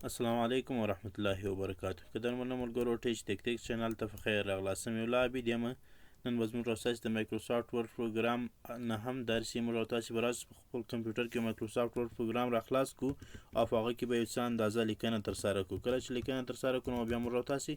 السلام علیکم ورحمت الله وبرکاته. قدرمنو ملګرو، ټیچ تک تک چینل ته په خیر راغلاست. سمیع الله عابد یم. نن به زموږ او ستاسې د مایکروسافټ ورډ پروګرام نهم درس یې. موږ او تاسې به راسو په خپل کمپیوټر کې مایکروسافټ ورډ پروګرام راخلاص کړو او په هغه کې به یو څه اندازه لیکنه ترسره کړو. کله چې لیکنه ترسره کړو، نو بیا موږ او تاسې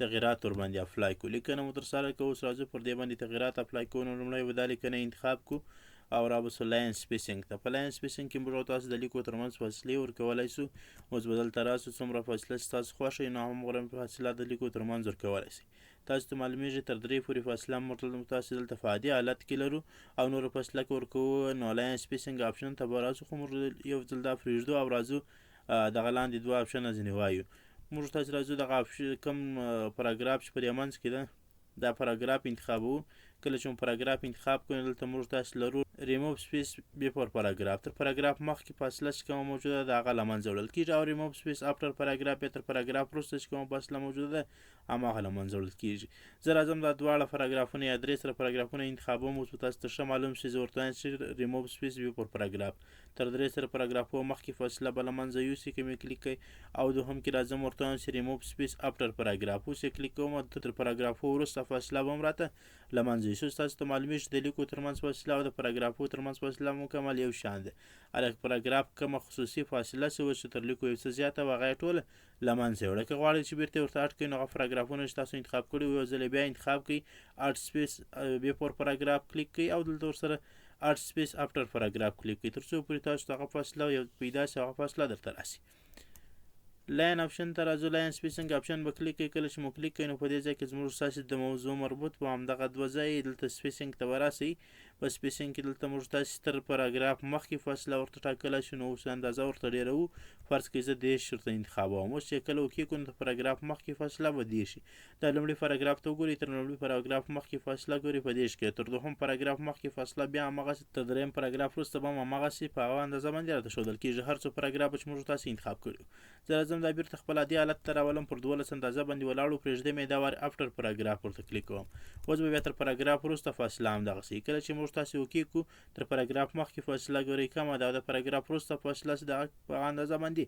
تغیرات ورباندې apply کړو. لیکنه مو ترسره کوو، اوس راځو پر دې باندې تغیرات apply کوو. نو لومړی به دا لیکنه انتخاب کړو او را به سو line spacing ته. په line spacing کې موږ او تاسو د لیکو ترمنځ فاصلې ورکولای سو. اوس به دلته راسو، څومره فاصله چې تاسو خوښه وي، نو همغومره فاصله د لیکو ترمنځ ورکولای سئ. تاسو ته معلومیږي تر 3 پورې فاصله موږ تاسو دلته په عادي حالت کې لرو او نوره فاصله که ورکوو، نو line spacing option ته به راسو. خو موږ یو ځل دا پرېږدو او راځو دغه لاندې دوه option ه ځینې وایو. موږ تاسو راځو دغه کوم پاراګراف چې په دې منځ کې ده، دا پاراګراف انتخابوو. کله چې مو پاراګراف انتخاب کړو، دلته موږ تاسو لرو ریموو سپیس بیفور پاراګراف. تر پاراګراف مخکې فاصله چې کومه موجوده ده، هغه له منځه وړل کېږي، او ریموو سپیس افتر پاراګراف یا تر پاراګراف وروسته چې کومه فاصله موجوده ده، هماغه له منځه وړل کېږي. زه راځم دا دواړه پاراګرافونه یا درې سره پاراګرافونه انتخابوم. اوس به تاسو ته ښه معلوم شي. زه ورته وایم چې ریموو سپیس بیفور پاراګراف، تر درې سره پاراګرافو مخکې فاصله به له منځه یوسي که مې کلیک کوي. او دوهم کې راځم، ورته وایم چې ریموو سپیس افتر پاراګراف. اوس یې کلیک کوم، تر پاراګرافو وروسته فاصله به هم راته له منځه یوسي. اوس تاسو ته معلومیږي د لیکو ترمنځ فاصله او د پاراګرافو ترمنځ فاصله مکمل یو شان ده. الکه پاراګراف کومه خصوصي فاصله چې وه چې تر لیکو یو څه زیاته وه، هغه یې ټوله له منځه یوړه. که غواړئ چې بیرته ورته add کړئ، نو هغه پاراګرافونه چې تاسو انتخاب کړي وو، یو ځل یې بیا انتخاب کړئ، add space before paragraph کلیک کړئ او دلته ورسره add space after paragraph کلیک کړئ، تر څو پورې تاسو ته هغه فاصله یو پیدا شي، هغه فاصله درته راسي. line option ته راځو، line spacing option به کلیک کړئ. کله چې مو کلیک کړئ، نو په دې ځای کې زموږ ستاسې د موضوع مربوط په همدغه دوه ځای دلته spacing ته به راسئ. په spacing کې دلته موږ تاسې تر پاراګراف مخکې فاصله ورته ټاکلی شو. نو اوس اندازه ورته ډېروو. فرض کړئ زه 30 ورته انتخابوم. اوس چې کله okay کړو، نو تر پاراګراف مخکې فاصله به 30 شي. دا لومړي پاراګراف ته وګورئ، تر لومړي پاراګراف مخکې فاصله ګورئ په 30 کې، تر دوهم پاراګراف مخکې فاصله بیا هماغسې، تر دریم پاراګراف وروسته به هم هماغسې په هغه اندازه باندې راته ښودل کېږي، هر څو پاراګراف چې موږ تاسې انتخاب کړي. زه راځم دا بیرته خپل عادي حالت ته راولم. پر 12 اندازه باندې ولاړو پرېږدم یې. دا وار after paragraph ورته کلیک کوم. اوس به بیا تر پاراګراف وروسته فاصله هم دغسې. کله چې موږ تاسې okay کړو، تر پاراګراف مخکې فاصله ګورئ کمه ده او د پاراګراف وروسته فاصله چې دغه په هغه اندازه باندې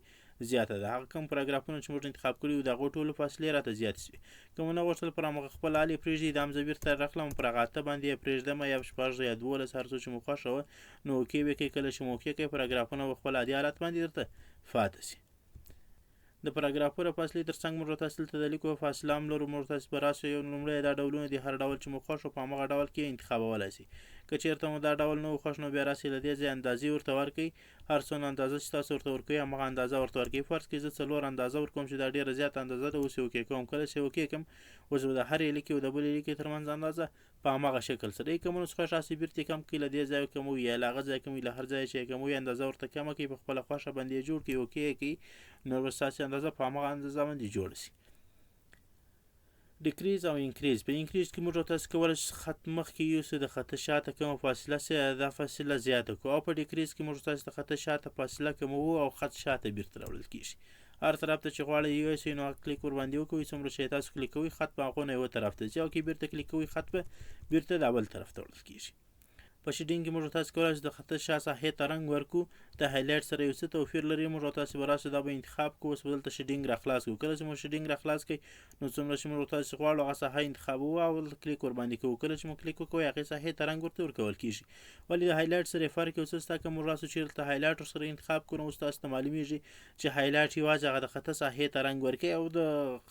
زیاته ده. هغه کوم پاراګرافونه چې موږ انتخاب کړي وو، د هغو ټولو فاصلې راته زیاتې شوې. که مو نه غوښتل، پر همغه خپل حال یې پرېږدئ. دا هم زه بیرته راخلم، پر هغه 8 باندې یې پرېږدم یا 6 یا 12، هر څو چې مو خوښه وه، نو okay به کړئ. کله چې مو okay کړئ، پاراګرافونه به خپل عادي حالت باندې درته پاته شي. د پاراګرافو د فاصلې تر څنګ موږ تاسو دلته د لیکو فاصله هم لرو. موږ تاسو به راسو، یو لومړی دا ډولونه دي، هر ډول چې مو خوښ په همغه ډول کې انتخابولای شئ. که چېرته مو دا ډول نه خوښ، نو بیا راسئ له دې ځایه اندازې ورته ورکړئ. هر څونه اندازه چې تاسو ورته ورکوئ، همغه اندازه ورته ورکوي. فرض کړئ زه 4 اندازه ورکوم چې دا ډېره زیاته اندازه ده. اوس یې okay کوم. کله چې okay کړم، اوس به د هرې لیکې او د بلې لیکې ترمنځ اندازه په هماغه شکل سره یې. که مو خوښ راسي، بیرته یې کم کړئ. له دې ځایه کموي یا له هغه ځایه کموي، له هر ځایه چې یې کموي، اندازه ورته کمه کړئ، په خپله خوښه باندې یې جوړ کړئ، okay یې کړئ، نو به ستاسې اندازه په هماغه اندازه باندې جوړه شي. decrease او increase. په increase کې موږ تاسو کولی شو خط مخکې یوسو، د خط شاته کومه فاصله سي دا فاصله زیاته کړو، او په decrease کې موږ تاسو د خط شاته فاصله کموو او خط شاته بیرته راوړل کیږي. هر طرف ته چې غواړئ یوسئ، نو کلیک ورباندې وکړئ. څومره چې تاسو کلیک کوئ، خط به هغو نه یوه طرف ته ځي، او که بیرته کلیک کوئ، خط به بیرته د بل طرف ته وړل کیږي. په shading کې موږ تاسو کولای شو د خط شا ساحې ته رنګ ورکو. د highlight سره یو څه توپیر لري. موږ تاسو به راسو دا به انتخاب کوو. اوس به دلته shading را خلاص کړو. کله چې موږ shading را خلاص کړئ، نو څومره چې موږ تاسو غواړو هغه ساحه انتخابوو او کلیک ورباندې کوو. کله چې موږ کلیک وکړو، هغې ساحې ته رنګ ورته ورکول کیږي. ولې د highlight سره فرق یو څه شته. که موږ راسو چې دلته highlight ورسره انتخاب کړو، اوس تاسو ته معلومیږي چې highlight یوازې هغه د خط ساحې ته رنګ ورکوي او د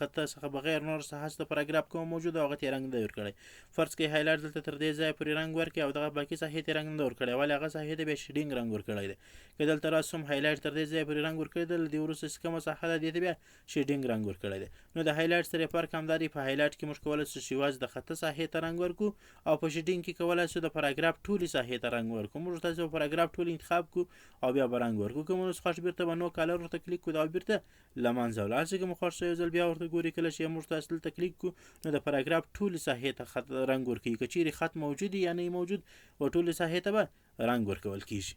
خط څخه بغیر نور ساحه چې د پاراګراف کومه موجوده، هغه ته رنګ نه دی ورکړی. فرض کړئ highlight دلته تر دې ځایه پورې رنګ ورکړي او دغه باقي ساحې ته رنګ نه ورکړی، ولې هغه ساحې ته بیا shading رنګ ورکړی دی. که دلته راسم، highlight تر دې ځایه پورې رنګ ورکړی دی، له دې وروسته چې کومه ساحه ده، دې ته بیا shading رنګ ورکړی دی. نو د highlight سره فرق همدا دی. په highlight کې موږ کولی شو چې یوازې د خط ساحې ته رنګ ورکړو او په shading کې کولی شو د پاراګراف ټولې ساحې ته رنګ ورکړو. موږ تاسو په پاراګراف ټول انتخاب کړو او بیا به رنګ ورکړو. که موږ خوښ، بیرته به no color ورته کلیک کړو، دا بیرته له منځه ولاړ شي. که مو خوښ شو، یو ځل بیا ورته ګوري. کله چې موږ تاسو دلته کلیک کړو، نو د پاراګراف ټولې ساحې ته خط رنګ ورکوي. که چیرې خط موجود یا نه موجود و، ټولې ساحې ته به رنګ ورکول کیږي.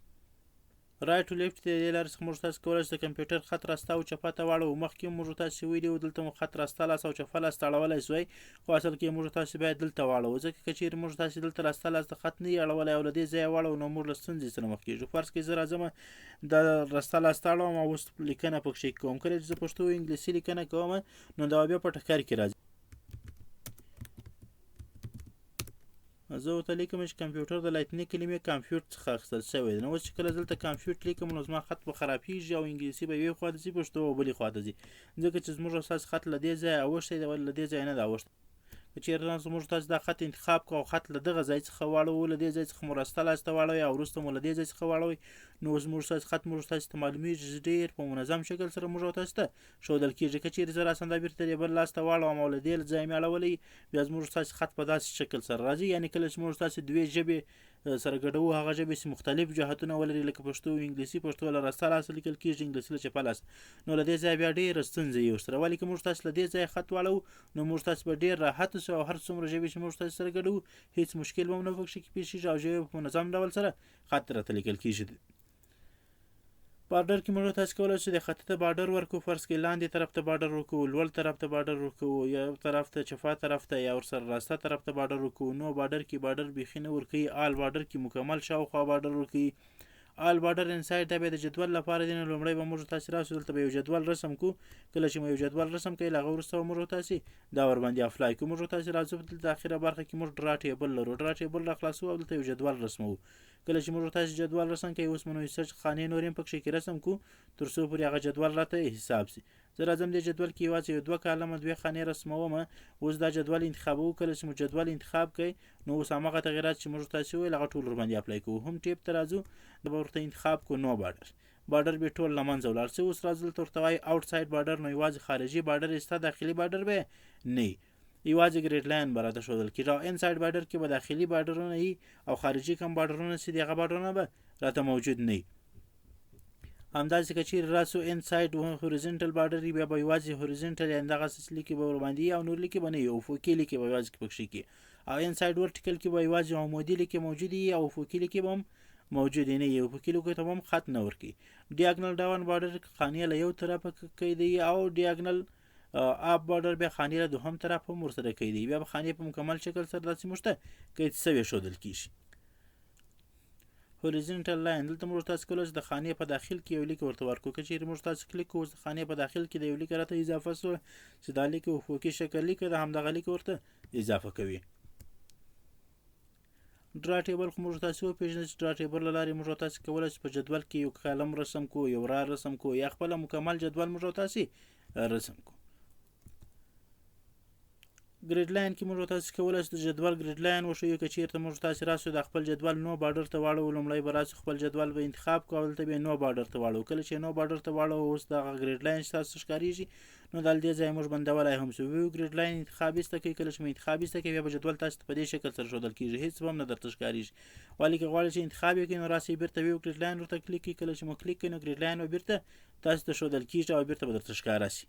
Right to left د دې لارې څخه موږ تاسو کولای شو د کمپیوټر خط راسته او چپه ته واړوو. مخکې موږ تاسو ویلي وو دلته مو خط راسته لاس او چپه لاس ته اړولی شوی، خو اصل کې موږ تاسو باید دلته واړوو، ځکه که چیرې موږ تاسو دلته راسته لاس ته خط نه یې اړولی او له دې ځایه واړوو نو موږ له ستونزې سره مخ کېږو. فرض کړئ زه راځم دا راسته لاس ته اړوم او اوس لیکنه پکښې کوم. کله چې زه پښتو او انګلیسي لیکنه کوم نو دا بیا په ټکر کې راځي. زه ورته لیکم چې کمپیوټر د لاتیني کلمې کامفیوټ څخه اخیستل شوی دی. نو اوس چې کله دلته کامفیوټ لیکم نو زما خط به خرابیږي او انګلیسي به یوې خوا ته ځي، پښتو به بلې خوا ته ځي، ځکه چې زموږ اساس خط له دې ځایه اوښتی دی، ولې له دې ځایه نه دی اوښتی. که چیرې تاسو موږ تاسو دا خط انتخاب کړو او خط له دغه ځای څخه واړوو، له دې ځای څخه مو راسته لاس ته واړوئ او وروسته مو له دې ځای څخه واړوئ، نو اوس موږ تاسو خط موږ تاسو ته معلومیږي چې ډېر په منظم شکل سره موږ او تاسو ته ښودل کیږي. که چیرې زه راسم دا بیرته دې بل لاس ته واړوم او له دې ځایه مې اړولی، بیا زموږ ستاسو خط په داسې شکل سره راځي. یعنی کله چې موږ تاسو دوې ژبې سره ګډوو، هغه ژبې چې مختلف جهتونه ولري لکه پښتو او انګلیسي، پښتو له راسته لاسه لیکل کیږي، انګلیسي له چپه لاسه، نو له دې ځایه بیا ډېره ستونزه یې ورسره. ولې که موږ تاسو له دې ځایه خط واړوو نو موږ تاسو به ډېر راحت شو او هر څومره ژبې چې موږ تاسو سره ګډوو هیڅ مشکل به هم نه پکښې کې پېښېږي او ژبې په منظم ډول سره خط راته لیکل کیږي. بارډر کې موږ تاسو کولای شو د خط ته بارډر ورکو، فرض کړئ لاندې طرف ته بارډر ورکو، لوړ طرف ته بارډر ورکو، یو طرف ته چفا طرف ته یا ورسره راسته طرف ته بارډر ورکو. نو بارډر کې بارډر بیخي نه ورکوي، آل بارډر کې مکمل شاوخوا بارډر ورکوي. آل بارډر انسایډ دا بیا د جدول لپاره دی. نو لومړی به موږ تاسو راسو دلته به یو جدول رسم کو. کله چې مو یو جدول رسم کړئ له هغه وروسته به موږ تاسو دا ورباندې apply کو. موږ تاسو راځو دلته اخره برخه کې موږ draw table لرو، draw table را خلاصو او دلته یو جدول رسموو. کله چې موږ تاسو جدول رسم کوي اوس مو نو سرچ خانې نورې هم پکښې کې رسم کو تر څو پورې هغه جدول راته حساب سي. زه راځم دې جدول کې یوازې یو دوه کالمه دوې خانې رسموم. اوس دا جدول انتخابوو. کله چې مو جدول انتخاب کړئ نو اوس هماغه تغیرات چې موږ تاسو وویل هغه ټول ورباندې apply کوو. هم tab ته راځو دا به ورته انتخاب کړو، no border، border به ټول له منځه ولاړ سي. اوس راځو دلته ورته وایي outside border، نو یوازې خارجي border یې سته، داخلي border به نه وي، یوازې grid line به راته ښودل کېږي. او inside border کې به داخلي بارډرونه وي او خارجي کوم بارډرونه چې دي هغه بارډرونه به راته موجود نه وي. همداسې که چیرې راسو inside horizontal border وي بیا به یوازې horizontal یعنې دغسې لیکې به ورباندې وي او نور لیکې به نه وي، افقي لیکې به یوازې پکښې کي. او inside vertical کې به یوازې عمودي لیکې موجودې وي او افقي لیکې به هم موجودې نه وي، افقي لیکو ته به هم خط نه ورکوي. diagonal down border خانې له یو طرفه کوي او diagonal up border بیا خانې له دوهم طرف هم ورسره کوي، بیا به خانې په مکمل شکل سره داسې موږ ته قید سوې ښودل کېږي. horizontal line دلته موږ تاسو کولای شو د خانې په داخل کې یو لیک ورته ورکړو. که چیرې موږ تاسو کلیک کوو د خانې په داخل کې د یو لیک راته اضافه سوه چې دا لیک افقي شکل لیک ده، همدغه لیک ورته اضافه کوي. draw table خو موږ تاسو وپېژنئ چې draw table له لارې موږ تاسو کولای شو په جدول کې یو کالم رسم کړو، یو را رسم کړو، یا خپله مکمل جدول موږ تاسو رسم کړو. grid line کې موږ تاسو کولای شو د جدول grid line وښیو. که چیرته موږ تاسو راسو د خپل جدول no border ته واړوو، لومړی به راسو خپل جدول به انتخاب کړو او دلته به no border ته واړوو. کله چې no border ته واړوو اوس دغه grid line چې تاسو ښکارېږي نو دا له دې ځایه موږ بندولای هم شو. view grid line انتخاب ایسته کوي. کله چې مو انتخاب ایسته کوي بیا به جدول تاسو ته په دې شکل سره ښودل کېږي، هېڅ به هم نه درته ښکارېږي. ولې که غواړئ چې انتخاب یې کړئ نو راسئ بیرته view grid line ورته کلیک کړئ. کله چې مو کلیک کړئ نو grid line به بیرته تاسو ته ښودل کېږي او بیرته به درته ښکاره شي.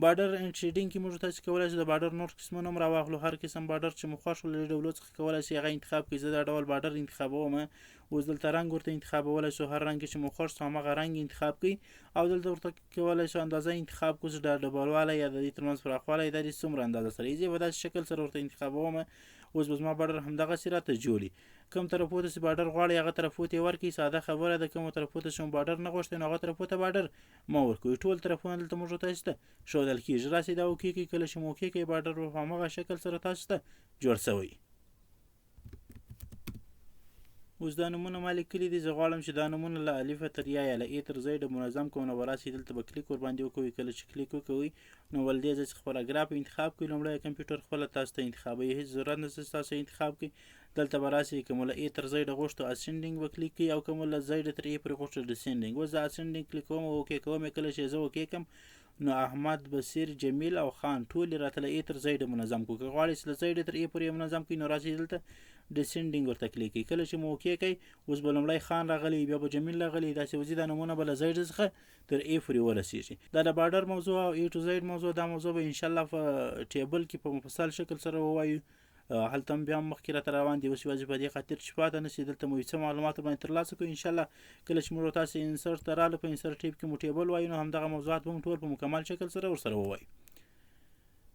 border and shading کې موږ تاسو کولای شو د border نور قسمونه هم راواخلو. هر قسم border چې مو خوښ له ډولو څخه کولای شئ هغه انتخاب کړئ. زه دا ډول border انتخابوم. اوس دلته رنګ ورته انتخابولی شو، هر رنګ چې مو خوښ شو هماغه رنګ انتخاب کړئ. او دلته ورته کولای شو اندازه انتخاب کړو چې دا ډبلوالی یا د دې ترمنځ پراخوالی دا دې څومره اندازه سره یې په داسې شکل سره ورته انتخابوم. اوس به زما border همدغسې راته جوړي. کوم طرفو ته چې border غواړئ هغه طرفو ته یې ورکړئ، ساده خبره ده. کومو طرفو ته چې مو border نه غوښتی نو هغه طرفو ته border مه ورکوئ. ټول طرفونه دلته موږ تاسو ته ښودل کېږي. راسئ دا okay کړئ. کله چې مو okay کړئ border به په هماغه شکل سره تاسو ته جوړ شوی. اوس دا نومونه ما لیکلي دي، زه غواړم چې دا نومونه له الفه تر یا یا له A تر Z منظم کوم. نو به راسئ دلته به کلیک ورباندې وکوئ. کله چې کلیک وکوئ نو ول دې ځای څخه پاراګراف انتخاب کړئ. لومړی کمپیوټر خپله تاسو ته انتخابوي، هېڅ ضرورت نشته چې تاسو انتخاب کړئ. دلته به راسئ که مو له A تر Z غوښتو ascending به کلیک کړئ او که مو له Z تر A پورې غوښتو descending. اوس زه ascending کلیک کوم او okay کوم یې. کله چې زه okay کړم نو احمد، بصیر، جمیل او خان ټول یې راته له A تر Z منظم کړو. که غواړئ چې له Z تر A پورې یې منظم کړئ نو راسئ دلته descending ورته کلیک کړئ. کله چې مو okay کړئ اوس به لومړی خان راغلی، بیا به جمیل راغلی، داسې وځي دا نومونه به له Z څخه تر A پورې ورسېږي. دا د border موضوع او A to Z موضوع، دا موضوع به انشاءالله په table کې په مفصل شکل سره ووایو. هلته هم بیا مخکې راته روان دي. اوس یوازې په دې خاطر چې پاته نه سي، دلته مو یو څه معلومات باندې ترلاسه کړو. ان شاء الله کله چې موږ تاسو insert ته رالو، په insert tab کې مو table وایو، نو همدغه موضوعات به هم ټول په مکمل شکل سره ورسره ووایو.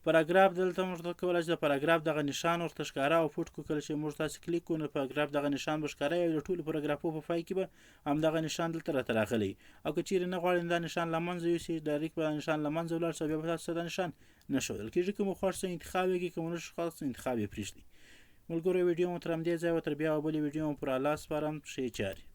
پاراګراف دلته موږ ته کولای شو د پاراګراف دغه نشان ورته ښکاره او پټ کړو. کله چې موږ تاسو کلیک کړو، نو پاراګراف دغه نشان به ښکاره او د ټولو پاراګرافو په پای کې به همدغه نشان دلته راته راغلی. او که چیرې نه غواړئ دا نشان له منځه یوسي، direct به دا نشان له منځه ولاړ شي، بیا به تاسو ته دا نشان نه ښودل کېږي. که مو خوښ څه انتخاب یې کړئ، که مو نه شو خوښ څه انتخاب یې پرېږدئ. ملګرو، ویډیو مو تر همدې ځایه وه، تر بیا بلې ویډیو مو پر الله سپارم. ښې چارې.